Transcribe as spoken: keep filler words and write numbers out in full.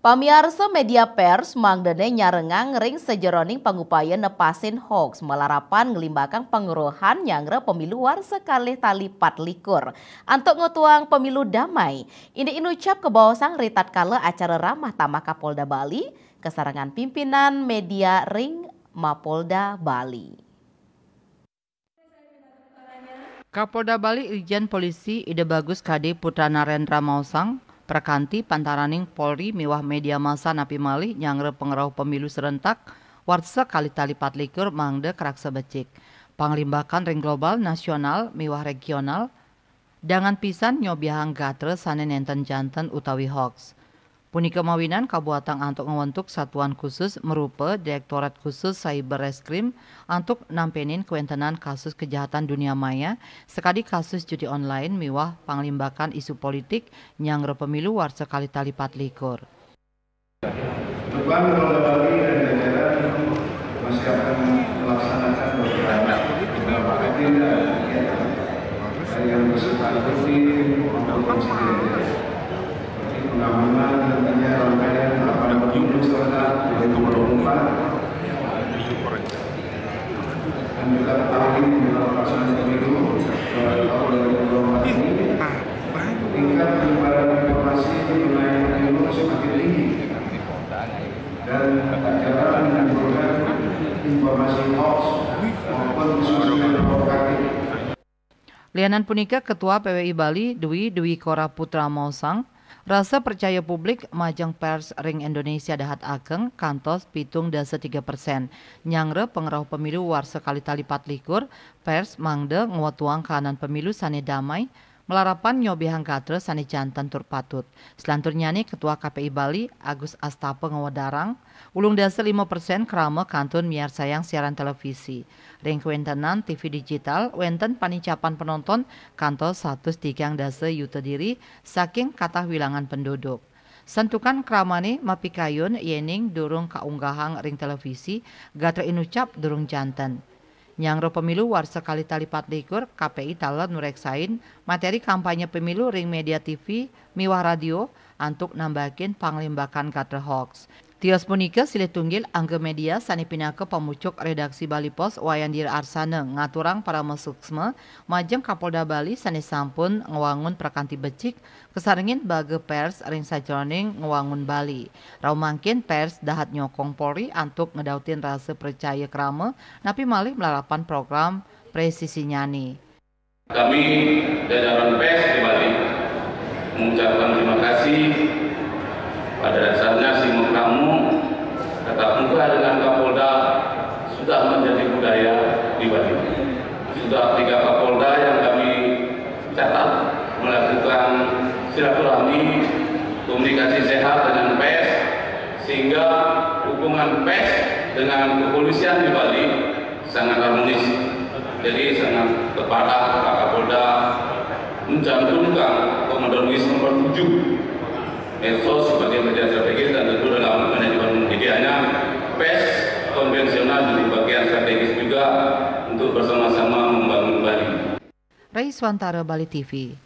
Pamiarsa media pers mangdene nyarengang ring sajeroning pangupaya nepasin hoax malarapan nglimbakang pangerohan nyanggra pemilu warsa kalih tali patlikur antuk ngutuang pemilu damai. Indik inucap kabaosang ritatkala acara ramah tamah Kapolda Bali, kasarengan pimpinan media ring Mapolda Bali. Kapolda Bali Irjen Polisi Ida Bagus Kade Putra Narendra maosang, prakanti pantaraning Polri miwah media massa napi malih nyanggra pangrauh pemilu serentak warsa kalih tali patlikur mangda karaksa becik. Panglimbakan ring global, nasional, miwah regional, dangan pisan nyobihang gatra sane nenten janten utawi hoax. Punika mawinan kabuatang antuk ngwentuk satuan khusus marupa Direktorat Khusus Cyber Reskrim antuk nampenin kawentenan kasus kejahatan dunia maya, sakadi kasus judi online miwah panglimbakan isu politik nyanggra pemilu warsa kalih tali patlikur. Depan Polda Bali dan jajaran masih akan melaksanakan beberapa, beberapa agenda kegiatan yang bersifat rutin maupun konsideran. Seperti pengamanan nantinya rangkaian tahapan pemilu serentak dua ribu dua puluh empat, dan juga ketahui menjelang pelaksanaan pemilu, eh, tahun dua ribu dua puluh empat ini, tingkat penyebaran informasi mengenai pemilu semakin tinggi dan tak jarang menimbulkan informasi hoax maupun isu yang provokatif. Lianan punika, Ketua P W I Bali, Dwi Dwikora Putra maosang, rasa percaya publik majeng pers ring Indonesia dahat ageng kantos pitung dasa tiga persen. Nyanggra pangrauh pemilu warsa kalih tali patlikur, pers mangda ngwetuang kahanan pemilu sane damai, malarapan nyobihang gatra sane janten tur patut. Selanturnyane, Ketua K P I Bali, Agus Astapa ngwedarang, ulung dasa lima persen krama kantun miarsayang siaran televisi. Ring kawentenan T V digital, wenten panincapan penonton kantos satus tigang dasa yuta diri saking katah wilangan penduduk. Santukan kramane mapikayun yening durung kaunggahang ring televisi, gatra inucap durung janten. Nyanggra pemilu warsa kalih tali patlikur, K P I taler nureksain materi kampanye pemilu ring media T V miwah radio antuk nambakin panglimbakan gatra hoax. Tios punika silih tunggil angga media sane pinaka pamucuk redaksi Bali Post, Wayan Dira Arsana, ngaturang parama suksma majeng Kapolda Bali sane sampun ngwangun prakanti becik kasarengin baga pers ring sajeroning ngwangun Bali. Rauh mangkin pers dahat nyokong Polri antuk ngedautin rasa pracaya krama napi malih malarapan program presisinyane. Kami jajaran pers di Bali mengucapkan terima kasih pada dasarnya si kamu tatap muka dengan Kapolda sudah menjadi budaya di Bali. Sudah tiga Kapolda yang kami catat melakukan silaturahmi, komunikasi sehat dengan pers, sehingga hubungan pers dengan kepolisian di Bali sangat harmonis. Jadi sangat tepat Pak Kapolda mencantumkan Komandan Wis nomor tujuh, medsos sebagai media strategis dan tentu dalam manajemen medianya, pers konvensional jadi bagian strategis juga untuk bersama-sama membangun Bali. Rai Swantara, Bali T V.